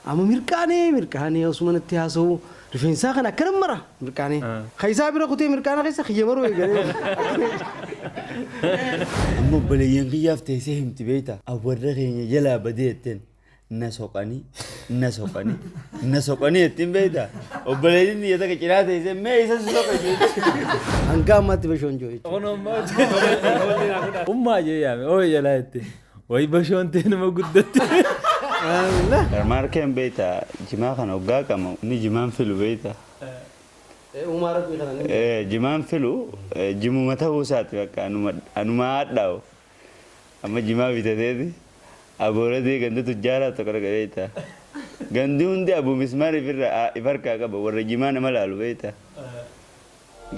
Amma mirqaanee mirqaanee osuma natti haasa'u rifeensaa kana akkana mara mirqaanee. Ka isaa bira kutee mirqaana keessa kiyya maruu eegalee. Amma obboleeyyan kiyyaaf teessee himti beektaa? Warra keenya jalaa badee jetteen na soqanii na soqanii na soqanii jettiin beektaa? Obboleeyyin biyya takka cinaa teessee mee isa si soqa jetti. Hanga ammaatti bashoon jiru jechuudha. Ummaa jee yaame ooyi jalaa jette. Wayi bashoon tee nama guddatte. Garmaarkeen beektaa jimaa kana hoggaa qama inni jimaan filu beektaa? Uumaa rabbii kana ni. Jimaan filu jimuma ta'uu isaati bakka anuma hadhaa'u. Amma jimaa bitateeti abooratee ganda tujjaaraa tokko dhaqa beektaa? Gandi hundi abuu mismaar ifirraa if harkaa qaba warra jimaa nama laalu beektaa?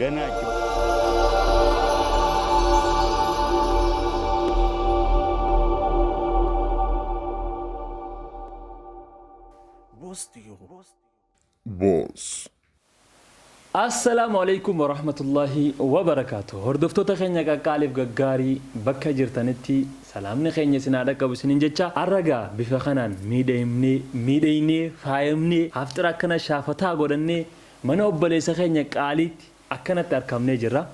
Ganaa achi. Boss. Assalaamu alaikum warahmatullahi wabarakaatu. Hordoftoota keenya qaqqaaliif gaggaarii bakka jirtanitti salaamni keenya isin haa dhaqqabu isiniin jecha har'a bifa kanaan miidhagnee miidhagnee faayamnee haftira akkana shaafataa godhannee mana obboleessa keenya qaaliitti akkanatti argamnee jirra.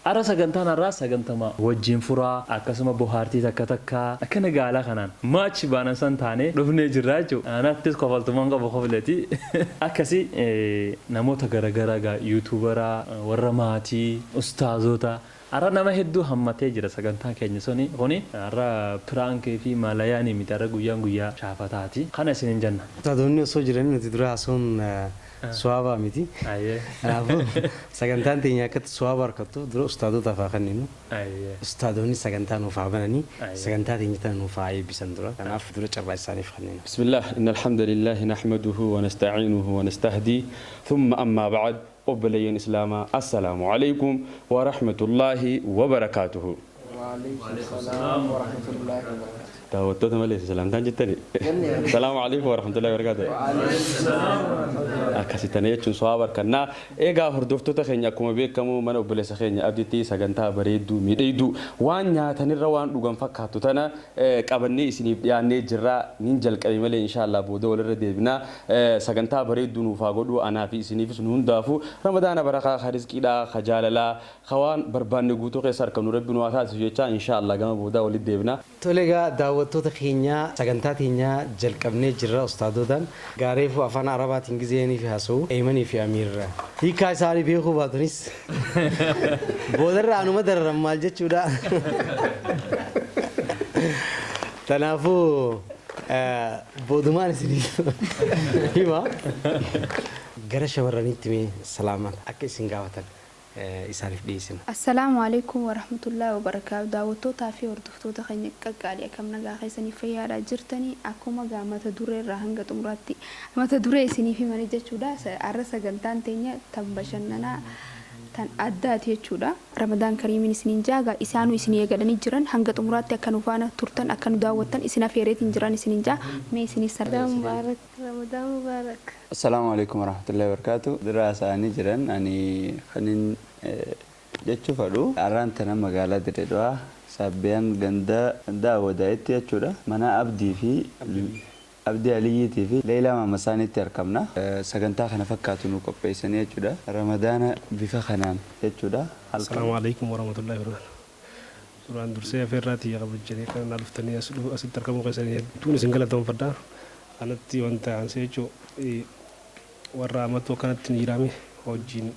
Har'a sagantaan har'aa sagantama wajjin furaa akkasuma bohaartii takka takka akkana gaalaa kanaan maachi baanan san taanee dhufnee jirra jechuudha. Anattis kofaltumaan qabu kofleeti. Akkasii namoota garaagaraa gaa YouTuberaa warra maatii ustaazota har'a nama hedduu hammatee jira sagantaan keenya suni kuni har'a prankii fi maalayaanii miti har'a guyyaan guyyaa shaafataati. Kana isinin jenna. Ustaadonni osoo jiranii nuti dura haasa'uun suwaabaa miti. Kanaafuu sagantaan teenya akkatti suwaaba harkattuuf dura ustaadotaaf haa kenninu. Ustaadonni sagantaa nuuf haa bananii sagantaa teenya tana nuuf haa eebbisan dura. Kanaaf dura carraa isaaniif kennina. بسم الله إن الحمد لله نحمده ونستعينه ونستهديه ثم أما بعد obboleeyyan إسلاما السلام عليكم ورحمة الله وبركاته. وعليكم السلام ورحمة الله وبركاته. Daawwattoota malee salaamtaan jettani. السلام عليكم ورحمة الله وبركاته. Akkasittanii jechuun so'aa barkannaa. Egaa hordoftoota keenya akkuma beekamu mana obboleessa keenya Abdiitti sagantaa bareedduu miidhagduu waan nyaatanirra waan dhugan fakkaattu tana qabannee isiniif dhiyaannee jirra. Nin jalqabe malee inshaallah booda walirra deebina. Sagantaa bareedduu nuuf haa godhu anaa fi isiniifis nu hundaafu ramadaana barakaa ka rizqiidhaa ka jaalalaa ka waan barbaanne guutuu keessa argamnu rabbi nu haa taasisu jecha inshaallah gama boodaa walitti deebina. Tole egaa daawwattoota keenya sagantaa teenya jalqabnee jirra ustaadotaan gaareefu afaan arabaatiin gizeenii fi haasa'u Eemanii fi Amiir hiikaa isaanii beekuu baatanis boodarra anuma dararan maal jechuudha. Kanaafuu boodumaan isiniif hima gara shamarraniitti mee salaamata akka isin gaafatan isaaniif dhiyeessina. Assalaamu alaikum warahmatullahi wabarakaatu. Daawwattootaa fi hordoftoota keenya qaqqaalii akkam nagaa keessanii fayyaadhaa jirtanii akkuma gaa mata duree irraa hanga xumuraatti mata duree isiniif himanii jechuudha. Har'a sagantaan teenya tan bashannanaa tan addaati jechuudha. Ramadaan kariimiin isiniin jaaga isaanuu isinii eegalanii jiran hanga xumuraatti akka nu faana turtan akka nu daawwattan isin afeereetiin jiran isiniin jaa mee isiniif Ramadan Mubarak. Ramadan Mubarak. Assalaamu alaikum warahmatullahi wabarakatuh. Dura isaanii jiran ani kanin jechuu fedhu har'aan tana magaalaa Dirree Dhawaa Saabbiyaan ganda ganda Awwadaa'itti jechuudha. Mana Abdii fi Abdii Aliyyiitii fi Leelaa Maamasaaniitti argamna. Sagantaa kana fakkaatu nu qopheessanii jechuudha. Ramadaana bifa kanaan jechuudha. Assalaamu alaikum warahmatullahi wabarakatuh. Duraan dursee afeerraa tiyya kabajjanii kan naa dhuftanii asitti argamuu keessanii hedduun isin galatoomfadha. Kanatti wanta aansee jechuun warra amatu akkanatti ni jiraame hojiin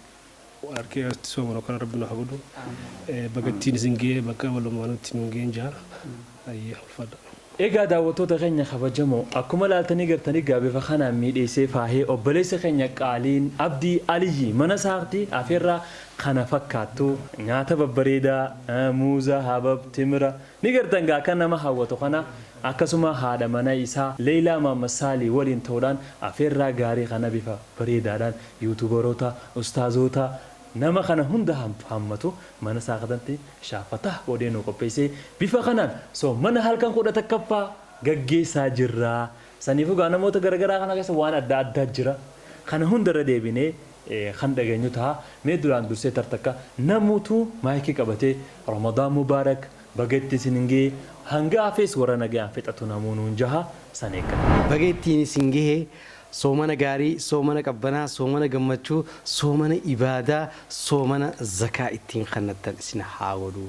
harkee asitti sooman akkana rabbi nu haa godhu. Bagattiin isin ga'ee bakka walumaanutti nu ga'een jaa. Ayyee ulfaadha. Egaa daawwattoota keenya kabajamoo akkuma laaltanii gartanii gaa bifa kanaan miidheessee faahee obboleessa keenya qaaliin Abdii Aliyyi mana isaatti afeerraa kana fakkaattu nyaata babbareedaa muuza, habab, timira ni gartan gaa kan nama hawwatu kana akkasuma haadha mana isaa Leelaa Maammasaalii waliin ta'uudhaan afeerraa gaarii kana bifa bareedaadhaan YouTuberoota, ustaazoota nama kana hunda hammatu mana isaa kanatti shaafataa godhee nu qopheessee bifa kanaan so mana halkan 11ffaa gaggeessaa jirra. Saniifuu gaa namoota garaagaraa kana keessa waan adda addaa jira. Kana hundarra deebinee kan dhageenyu ta'a. Mee duraan dursee tartakka namuutu maayikii qabatee Ramadaan Mubaarak. Baga itti isin gahee hanga hafees warra nagaan fixatu namoonni jaha san eeggata. Baga ittiin isin gahee soomana gaarii, soomana qabbanaa, soomana gammachuu, soomana ibaadaa, soomana zakaa ittiin kannattan isin haa godhu.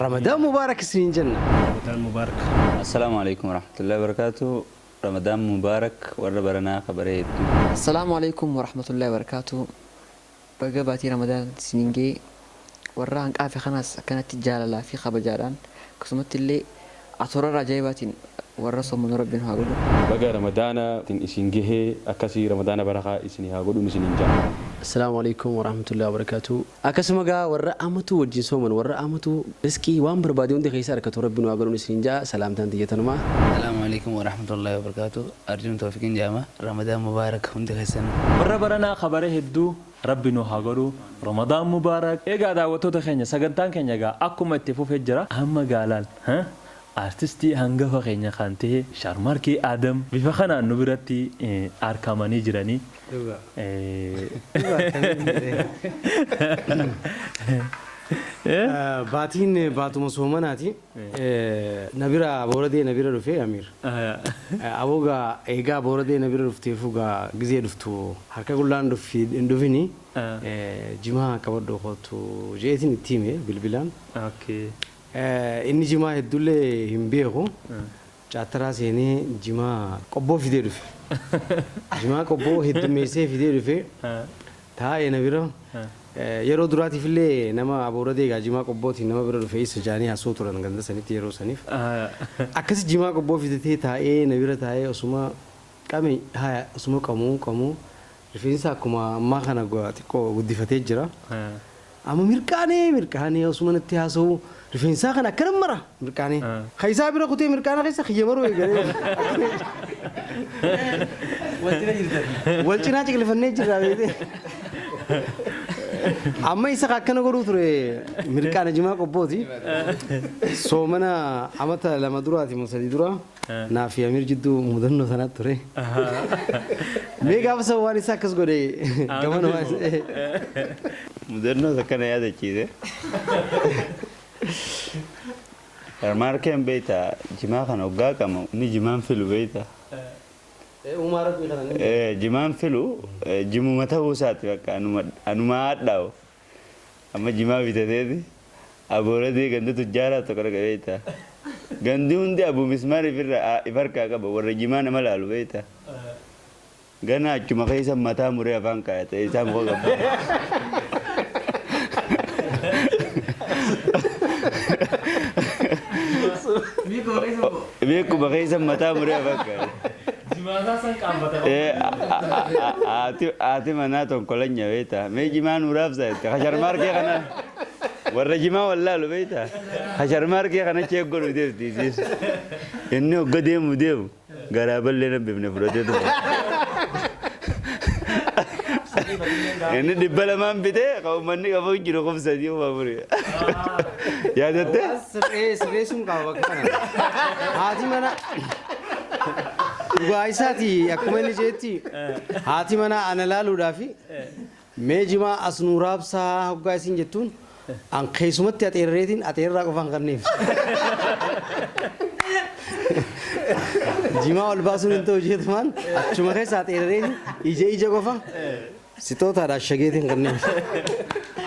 Ramadaan mubaarak isiniin jenna. Ramadaan mubaarak. Assalaamu alaikum warahmatullahi wabarakatuh. Ramadaan mubaarak warra baranaa kabaree hedduu. Assalaamu alaikum warahmatullahi wabarakatuh. Baga baatii Ramadaan isiniin gahee warra hanqaafe kanaas akkanatti jaalalaa fi kabajaadhaan akkasumatti illee atoorarra ajaa'ibaatiin warra soomanu rabbiin haa godhu. Baga Ramadaana isin gahee akkasii Ramadaana barakaa isin haa godhuun isiniin jaa. Assalaamu alaikum warahmatullahi wabarakatuh. Akkasuma gaa warra amatu wajjin sooman warra amatu riskii waan barbaade hundi keessa argatu rabbiin haa godhuun isiniin jaa salaamtaan tiyyatanumaa. Assalaamu alaikum warahmatullahi wabarakatuh. Arjun Tawfiqin jaama. Ramadaan mubaarak hundi keessan. Warra baranaa kabare hedduu rabbi nu haa godhu. Ramadaan mubaarak. Egaa daawwattoota keenya sagantaan keenya egaa akkuma itti fufee jira. Amma gaalaan artistii hangafa keenya kan ta'e Sharmarkee Adam bifa kanaan nu biratti argamanii jiranii. Baatiin baatuma soomanaati. Na bira booradee na bira dhufee Amiir. Aboogaa eegaa booradee na bira dhufteefu gaa gizee dhuftu harka qullaan hin dhufini jimaa qabadhu kootu jeetiin itti hime bilbilaan. Inni jimaa hedduullee hin beeku. Caattaraa seenee jimaa qobboo fidee dhufe. Jimaa qobboo heddummeessee fidee dhufe. Taa'ee na bira. Yeroo duraatiif illee nama abooradee egaa jimaa qobbootiin nama bira dhufe isa jaanii haasoo turan ganda sanitti yeroo saniif. Akkasi jimaa qobboo fidatee taa'ee na bira taa'ee osuma qame haya osuma qamuu qamuu rifeensa akkuma ammaa kana xiqqoo guddifatee jira. Amma mirqaanee mirqaanee osuma natti haasa'u rifeensaa kana akkana mara mirqaanee. Kaisaa bira kutee mirqaana keessa xiyya maruu eegalee. Wal cinaa ciqilfannee jirra beekte. Amma isa akkana godhuu ture mirqaana jimaa qobbooti. Soomana amata 2 duraati moo 3 dura naa fi Amiir jidduu mudannoo sanatti ture. Mee gaafa sana waan isaa akkas godhe gamana waan Mudannoo akkana yaadachiise. Sharmarkeen beektaa jimaa kana hoggaa qama inni jimaan filu beektaa. Uumaa rabbii kana ni. Jimaan filu jimuma ta'uu isaati bakka anuma hadhaa'u. Amma jimaa bitateeti abooratee ganda tujjaaraa tokko dhaqa beektaa. Gandi hundi abuu mismaar if harkaa qaba warra jimaa nama laalu beektaa. Gana achuma keessa mataa muree afaan kaayate isaa muka qaba. Beekuma keessa mataa muree afaan kaayate. Haati manaa tonkolanya beektaa. Mee jimaa nu raabsa jette. Kasharmaarkee kana warra jimaa wallaalu beektaa. Kasharmaarkee kana cheek godhu deemti isiis. Inni hogga deemu deemu garaa ballee na bifne fudhatee dhufe. Inni 200 bitee kan uummanni qabu jiru 3000 4,000. Yaadattee? Sirree sun qaba bakka kana. Haati mana dhugaa isaati akkuma inni jeetti haati mana ana laaluudhaafi mee jimaa as nuu raabsaa hoggaa isin jettuun an keessumatti axeerreetiin axeerraa qofaan kanneef. Jimaa ol baasuun hin ta'u jeetumaan achuma keessa axeerreetiin ija ija qofa sitootaadha shageetiin kanneef.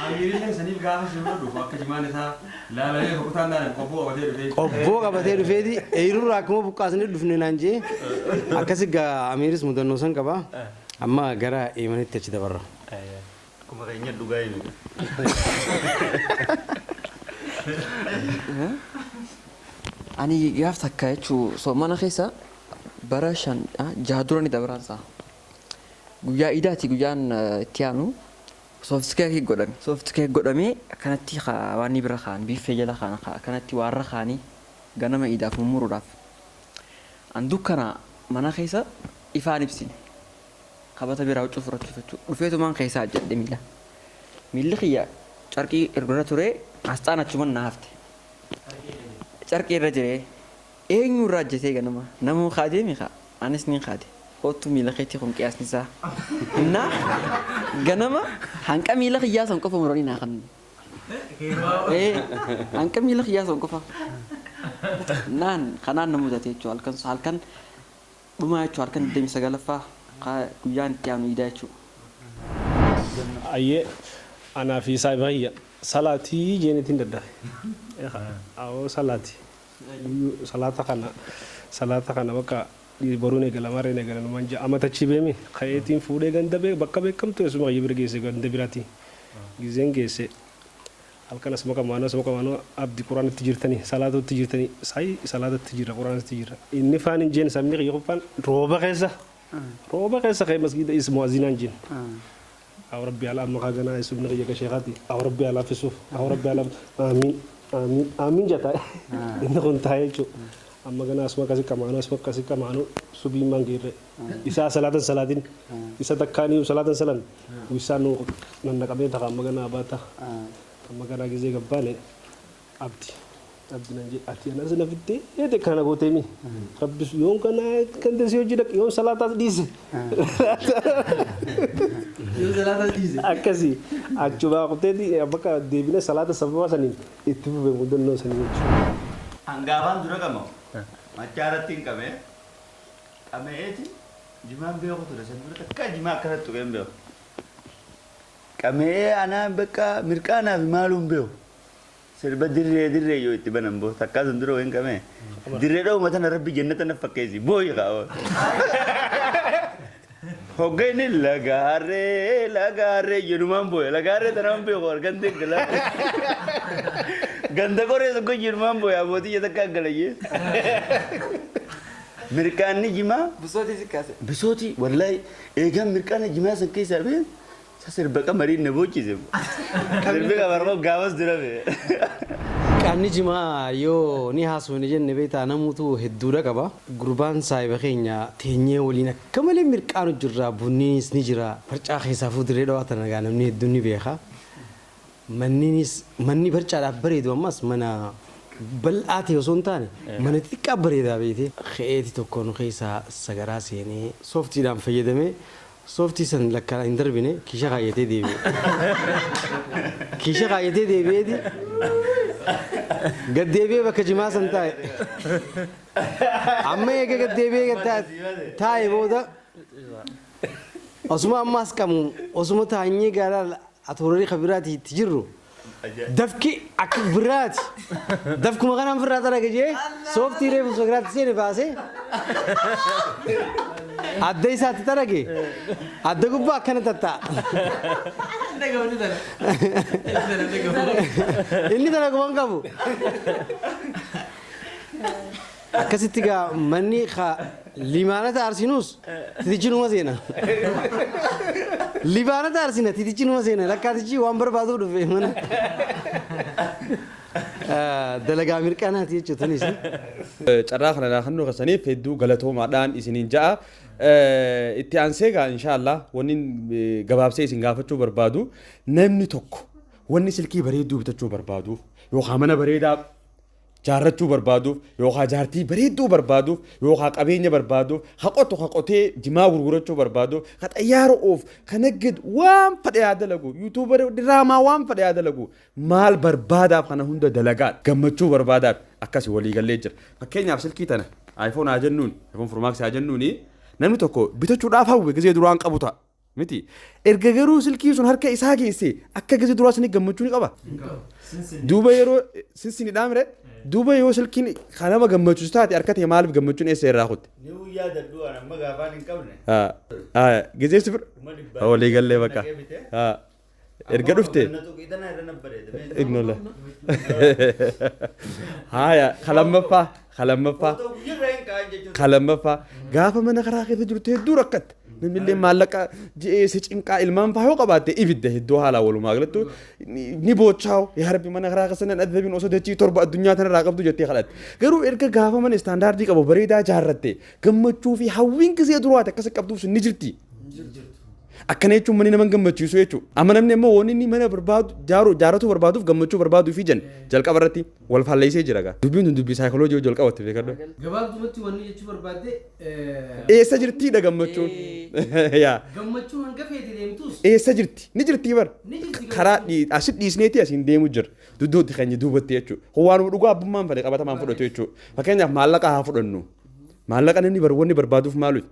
Amiiriin saniif gaafa shirra dhufu akka jimaan isaa laalamee kutaan laalan qobboo qabatee dhufee. Qobboo qabatee dhufeeti eerurraa akkuma buqqaasnee dhufne naan jee akkasi gaa Amiiris mudannoo san qaba. Amma gara Eemanitti achi dabarra. Akkuma keenya dhugaa himi. Ani gaaf takka jechuun soomana keessa bara 5 6 dura ni dabaraan isaa. Guyyaa idaati guyyaan itti aanu soft cake godhame. Soft cake godhamee akkanatti waan ni bira kaan biiffee jala kaan akkanatti waarra kaanii ganama idaaf mummuruudhaaf. An dukkana mana keessa ifaan ibsine. Qabata biraa huccuu fudhachuuf jechuudha. Dhufeetumaan keessaa jedhe miila. Miilli kiyya carqii irra ture asxaan achuman na hafte. Carqii irra jiree eenyu irraa ajjetee ganama namuu kaadee mi kaa anis ni kaade. Kootu miila keetii kun qiyaasni isaa. Innaa ganama hanqa miila kiyyaa san qofa muranii naa kan. Hanqa miila kiyyaa sun qofa. Naan kanaan na mudate jechuudha halkan halkan dhumaa jechuudha halkan 29ffaa guyyaan itti aanu iidaa jechuudha. Ayyee anaa fi saahiba kiyya salaatii jeenitiin daddafe. Awoo salaati. Salaata kana salaata kana bakka boruun eegala marreen eegala numaan ja'a amata achi beemi ka'eetiin fuudhee ganda bee bakka beekamtu eessuma kiyya bira geesse ganda biraati. Gizeen geesse halkan asuma qamaanoo asuma qamaanoo abdi quraanatti jirtanii salaatatti jirtanii sayi salaatatti jira quraanatti jira. Inni faan hin jeen sabni kiyya qofaan rooba keessa rooba keessa ka'ee masgiida is mu'azinaan jeen. Aw rabbi ala amma kaganaa eessumni kiyya ka sheekaati aw rabbi ala fisuuf aw rabbi ala aamiin aamiin aamiin jata inni kun taa'ee jechuudha. Amma ganaa asuma akkasi qamaanoo asuma akkasi qamaanoo subii maan geerre isaa salaatan salaatin isa takkaanii salaatan salan isaa nu nannaqamee ta'a amma ganaa baata amma ganaa gizee gabbaane abdi abdi nan jedhe ati anas na fittee eete kana gooteemi rabbi yoon kana kan deessi hojii dhaq yoon salaataas dhiise akkasii achumaa quteeti bakka deebine salaata sababa saniin itti fufe mudannoo sanii jechuudha. Hangaafaan dura qama. Machaa irratti hin qabee qameeti jimaan beeku ture san dura takka jimaa akkanatti tuqee hin beeku. Qamee anaa bakka mirqaanaa fi maaluun beeku. Sirba dirree dirree yoo itti banan boo takkaa sun dura hin qabee. Dirree dha'uma tana rabbi jannata na fakkeessi booyi kaa'oo. Hogga inni lagaarree lagaarree jedhumaan booye lagaarree tanaan beeku argan deeggala. Ganda qoree tokko jedhumaan booye abbootii takka galayyee. Mirqaanni jimaa. Bisootii si kaase. Bisootii wallahi eegaan mirqaana jimaa san keessaa bee sirba qamariin na boochise. Sirbi qamarmoo gaafas dura bee. Qaanni jimaa yoo ni haasofne jenne beektaa namuutu hedduudha qaba. Gurbaan saahiba keenya teenyee waliin akka malee mirqaanu jirra. Bunniinis ni jira. Barcaa keessaa fuudhee dhawaa tana gaa namni hedduun ni beeka. Manniinis manni barcaadhaaf bareedu ammas mana bal'aa ta'e osoo hin taane mana xixiqqaa bareedaa beekte. Ka'eeti tokko nu keessaa sagaraa seenee sooftiidhaan fayyadamee sooftii san lakkaa hin darbine kiisha kaayyatee deebi'e. Kiisha kaayyatee deebi'eeti gad deebi'ee bakka jimaa san taa'e. Amma eega gad deebi'ee gad taa'e booda osuma ammaas qamu osuma taa'anyee gaaraa atoorrii kabiraati itti jirru dafki akka biraati dafkuma kanaan firraa xaraga jee sooftii reefu sagaraatti seene baasee adda isaatti xarage adda gubbaa akkana tatta'a. Inni tana guban qabu. Akkasitti gaa manni limaanata arsinuus titichi numa seena. Libaanata arsina titichi numa seena lakkaatichi waan barbaaduuf dhufe mana. Dalagaa mirqaanaati jechuudha tunis. Carraa kana naa kennuu keessaniif hedduu galatoomaadhaan isiniin ja'a. Itti aansee gaa inshaallah wanni gabaabsee isin gaafachuu barbaadu namni tokko wanni silkii bareedduu bitachuu barbaaduuf yookaan mana bareedaa jaarrachuu barbaaduuf yookaan jaartii bareedduu barbaaduuf yookaan qabeenya barbaaduuf haqotu haqotee jimaa gurgurachuu barbaaduuf ka xayyaara oof ka naggadu waan fedhe haa dalagu yuutuubar diraamaa waan fedhe haa dalagu maal barbaadaaf kana hunda dalagaa gammachuu barbaadaaf akkasii walii gallee jira. Fakkeenyaaf silkii tana iPhone haa jennuun iPhone Pro Max haa jennuuni namni tokko bitachuudhaaf hawwe gizee duraan qabu ta'a. Miti erga garuu silkii sun harka isaa geesse akka gizee duraa sanii gammachuu ni qaba. Duuba yeroo sinsinidhaa mire duuba yoo silkiin kan nama gammachiisu taate harka ta'e maaliif gammachuun eessa irraa kutte? Ni guyyaa dadhu waan amma gaafaan hin qabne. Gizee sifir walii gallee bakka. Erga dhufte. Innola. Haaya kalammaffaa kalammaffaa kalammaffaa gaafa mana karaa keessa jirtu hedduu rakkatte. Namni illee maallaqa ji'ee si cinqaa ilmaan faa yoo qabaatte ibidda hedduu haalaa walumaa galattu ni boochaa'u yaa rabbi mana karaa keessa nan adabin osoo dachii torba addunyaa tanarraa qabdu jettee kadhatte. Garuu erga gaafa mana istaandaardii qabu bareedaa jaarratte gammachuu fi hawwiin gisee duraate akkas qabduuf sun ni jirti. Akkana jechuun manni nama gammachiisu jechuudha. Amma namni immoo wanni inni mana barbaadu jaaru jaaratu barbaaduuf gammachuu barbaaduu fi jan jalqaba irratti wal faalleessee jira gaa. Dubbiin tun dubbii saayikooloojii wajjin wal qabatte beekadhu. Gabaabdumatti wanni jechuu barbaadde Eessa jirtiidha gammachuun? Yaa. Gammachuun hanga feete deemtus Eessa jirti? Ni jirtii bar. Ni jirti. Karaa asit dhiisneeti asiin deemu jira. Dudduutti keenya duubatti jechuudha. Kun waanuma dhugaa abbummaan fedhe qabatamaan fudhatu jechuudha. Fakkeenyaaf maallaqa haa fudhannu. Maallaqa namni wanni barbaaduuf maaluuf?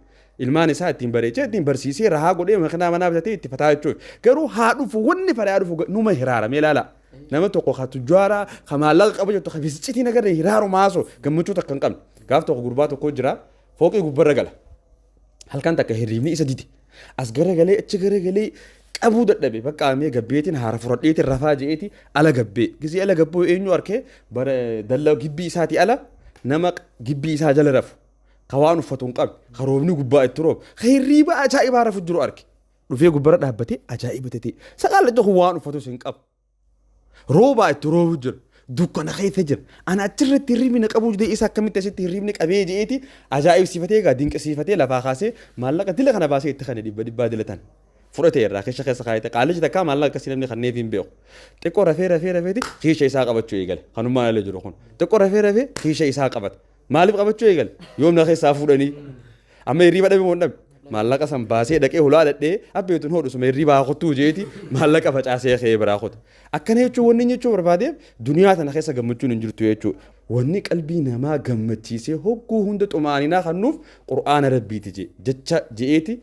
Ilmaan isaa ittiin bareechee ittiin barsiisee rahaa godhee makinaa manaa bitatee itti fataa jechuudha. Garuu haa dhufu wanni fedhe haa dhufu numa hiraara mee ilaala. Nama tokko ka tujjaaraa ka maallaqa qaba jettu ka fisicitiin agarre hiraaru maasoo gammachuu takka hin qabne. Gaaf tokko gurbaa tokko jira fooqii gubbarra gala. Halkan takka hirriibni isa dide. As garagalee achi garagalee qabuu dadhabe bakka mee gabbeetiin haara fudhadheetiin rafaa je'eeti ala gabbee. Gisee ala gabboo eenyu arkee bara dallaa gibbii isaatii ala nama gibbii isaa jala rafu. Ka waan uffatu hin qabne ka roobni gubbaa itti roobu ka hirriiba ajaa'ibaa rafu jiru arke. Dhufee gubbarra dhaabbatee ajaa'iba ta'e. Saqaalli tokko waan uffatus hin qabu. Roobaa itti roobu jira. Dukkana keessa jira. Ana achirratti hirribni na qabuu dide isa akkamitti asitti hirribni qabee je'eeti ajaa'ibsiifatee egaa dinqisiifatee lafaa kaasee maallaqa dila kana baasee itti kane dhibba dhibbaa dila tan. Fudhate irraa keesha keessa kaayate qaalichi takkaa maallaqa akkasii namni kanneef hin beeku. Xiqqoo rafee rafee rafeeti kiisha isaa qabachuu eegale. Kanummaan ala jiru kun. Xiqqoo rafee rafee kiisha isaa qabata. Maaliif qabachuu eegale? Yoom na keessaa fuudhanii? Amma hirriba dhabe moo hin dhabe? Maallaqa san baasee dhaqee hulaa dhadhee abbeetuun hodhu suma hirribaa kottuu jeeti maallaqa facaasee ka'ee biraa kuta. Akkana jechuun wanni inni jechuu barbaadeef duniyaa tana keessa gammachuun hin jirtu jechuudha. Wanni qalbii namaa gammachiisee hogguu hunda xumaaninaa kennuuf qur'aana rabbiiti jee jecha je'eeti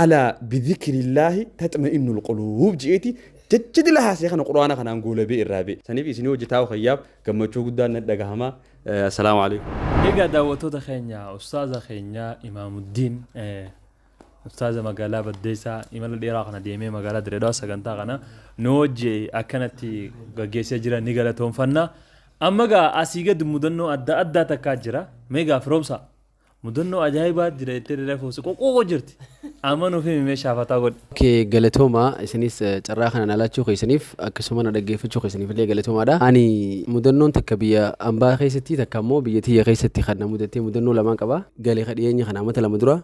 alaa bidhikrillaahi taxma'innul quluub je'eeti jecha dila haasee kana qur'aana kanaan goolabee irraa ba'e. Saniif isinii hojii taa'u kayyaaf gammachuu guddaan nan dhagahama. Assalaamu alaikum. Egaa daawwattoota keenya ustaaza keenya Imaamuddiin ustaaza magaalaa Baddeessaa imala dheeraa kana deemee magaalaa Dirreedawaa sagantaa kana nu wajji akkanatti gaggeessee jira ni galatoonfanna. Amma gaa asii gad mudannoo adda addaa takkaa jira. Mee gaa firoomsa mudannoo ajaa'ibaa jira jettee reefu si qoqqoqoo jirti. Amma nuuf himi mee shaafataa godhi. Okay, galatooma isinis carraa kana na laachuu keessaniif akkasuma na dhaggeeffachuu keessaniif illee galatoomaadha. Ani mudannoon takka biyya ambaa keessatti takka immoo biyya tiyya keessatti kan na mudattee mudannoo lamaan qaba. Galee ka dhiyeenya kana amata lama dura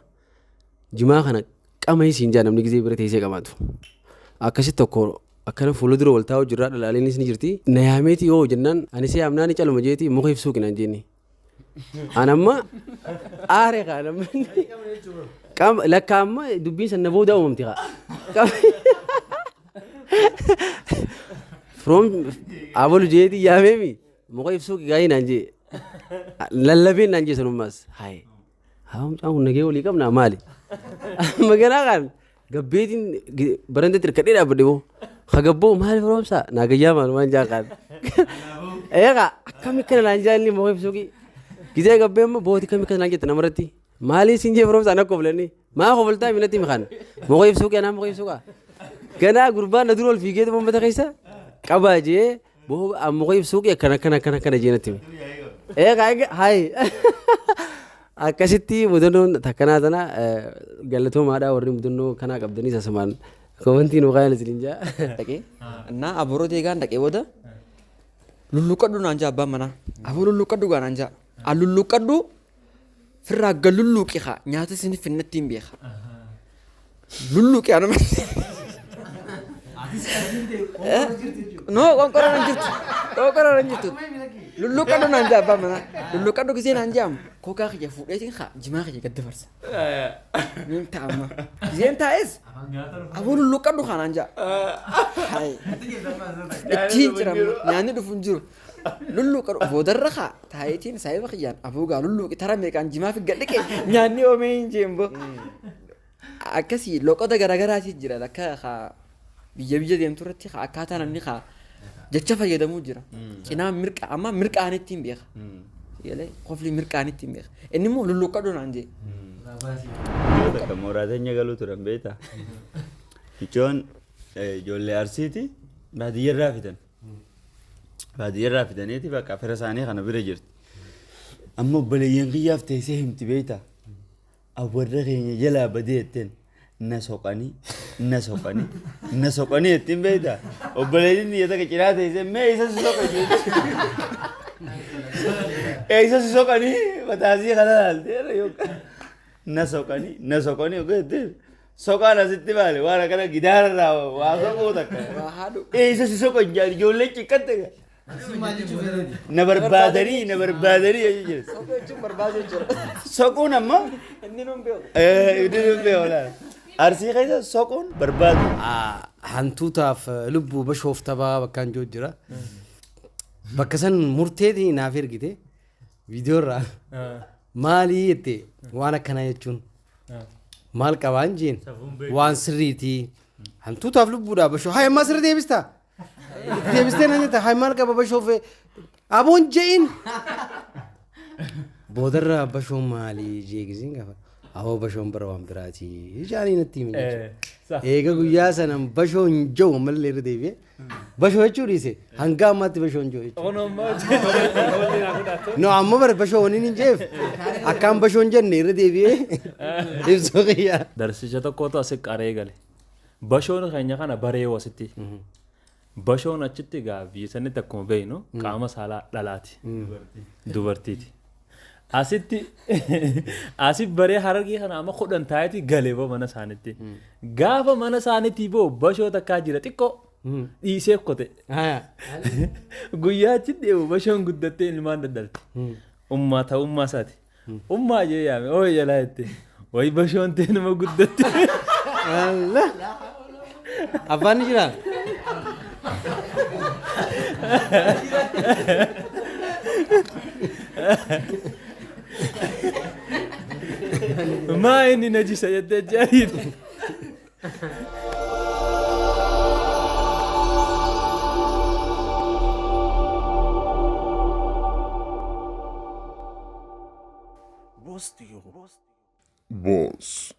jimaa kana qama isiin jaa namni gizee bira teessee qabaatu. Akkasi tokko akkana fuula dura wal taa'u jirraa dhalaaleenis ni jirti. Na yaameeti yoo jennaan ani si yaamnaan caluma jeeti muka ibsuu kinaan jenni. An amma aare kaa namni qaama lakka amma dubbiin san na booda uumamti kaa. From abalu jeeti yaameemi muka ibsuu gaayii naan jee lallabeen naan jee sanummaas haye haa mucaan kun nagee walii qabnaa maali. Maganaa kaan gabbeetiin barandatti hirkadhee dhaabbadhe boo. Ka gabboo maali firoomsaa naa gayyaa maal waan jaa kaan. Eegaa akkami kana naan jaa inni muka ibsuu Gizee gabbee amma booti kami kana naan jette namarratti. Maali siin jee firoomsaa na koflanii. Maa kofaltaa minatti mikaan. Muka ibsuu qee anaa muka ibsuu qaa. Ganaa gurbaan na dura ol fiigee uummata keessa qabaa jee boo muka ibsuu qee akkana akkana akkana akkana jee natti hime. Eegaa egaa hayi. Akkasitti mudannoon takkanaa tana galatoomaadhaa warri mudannoo kanaa qabdanii sasumaan komantii nu kaayan isiniin jaa. Dhaqee innaa aboroo deegaan dhaqee booda lulluqqadhu naan jaa abbaan manaa. Aboo lulluqqadhu gaa naan jaa. An lulluqqadhu firraa gad lulluuqi kaa nyaata isin finnatti hin beeka. Lulluuqi anuma. No qonqoroo nan jirtu. Qonqoroo nan jirtu. Lulluqqadhu naan jaa abbaan manaa. Lulluqqadhu gisee naan jaamu kookaa kiyya fuudheetiin kaa jimaa kiyya gad dabarsa. Niin ta'a amma. Giseen taa'es aboo lulluqqadhu kaa naan jaa. Hayi. Ittiin jira amma nyaanni dhufu hin jiru. Lulluqqadhu boodarra kaa taayetiin saayiba kiyyaan aboo gaa lulluuqi tara meeqaan jimaa fi gad dhiqe nyaanni oomee hin jeen boo. Akkasii loqoda garaagaraatii jira akka kaa biyya biyya deemtu irratti kaa akkaataa namni kaa jecha fayyadamuu jira. Cinaa mirqa amma mirqaanitti hin beeka. Galee kofli mirqaanitti hin beeka. Inni immoo lulluqqadhu naan jee. Takka mooraa teenya galuu turan beektaa? Micoon ijoollee Arsiiti baadiyyarraa fidan. Baadiyyarraa fidaniiti bakka fira isaanii kana bira jirti. Amma obboleeyyan kiyyaaf teessee himti beektaa? Awwarra keenya jalaa badee jetteen na soqanii na soqanii na soqanii jettiin beektaa? Obboleeyyin biyya takka cinaa teessee mee isa si soqa jetti. Eessa si soqanii mataasii kana laaltee yookaan na soqanii na soqanii yookaan jetteen soqaan asitti maali waan akkana gidaararraa waa soquu takka. Eessa si soqan jaan ijoolleen ciqqatte. Na barbaadanii na barbaadanii jechuudha. Soquu jechuun barbaaduu jechuudha. Soquun amma Inni nuun beeku. Inni nuun beeku laala. Arsii keessa soquun barbaadu. Hantuutaaf lubbuu bashoof tabaa bakkaan jiru jira. Bakka san murteetii naaf ergite viidiyoo irraa maalii jette waan akkanaa jechuun maal qabaan jeen waan sirriitii hantuutaaf lubbuudhaa bashoo haa ammaa sirri deebistaa itti deebistee naan jetta haa maal qaba bashoof aboon je'in boodarra bashoon maalii jee gisiin gaafa aboo bashoon bara waan biraatii jaanii natti himi jechuudha. Eega guyyaa sana bashoo hin jiru ammallee irra deebi'ee bashoo jechuu dhiise hanga ammaatti bashoo hin jiru jechuudha. No amma bara bashoo waniin hin jeef akkaan bashoo hin jenne irra deebi'ee ibsuu qiyya. Darsicha tokkotu asi qaree gale. Bashoon keenya kana baree asitti. Bashoon achitti egaa biyya sanitti akkuma beeknu qaama saalaa dhalaati. Dubartiiti. Asitti asi baree Harargee kana amma 10 taa'eeti galee boo mana isaaniitti. Gaafa mana isaaniitti boo bashoo takkaa jira xiqqoo dhiisee kote. Guyyaa achi deemu bashoon guddattee ilmaan daddalti. Ummaa ta'ummaa isaati. Ummaa jee yaame ooyi jalaa jette. Wayi bashoon ta'e nama guddatte. Allah. Abbaan ni jiraa? Maa inni najisa jettee jaariite. Boss.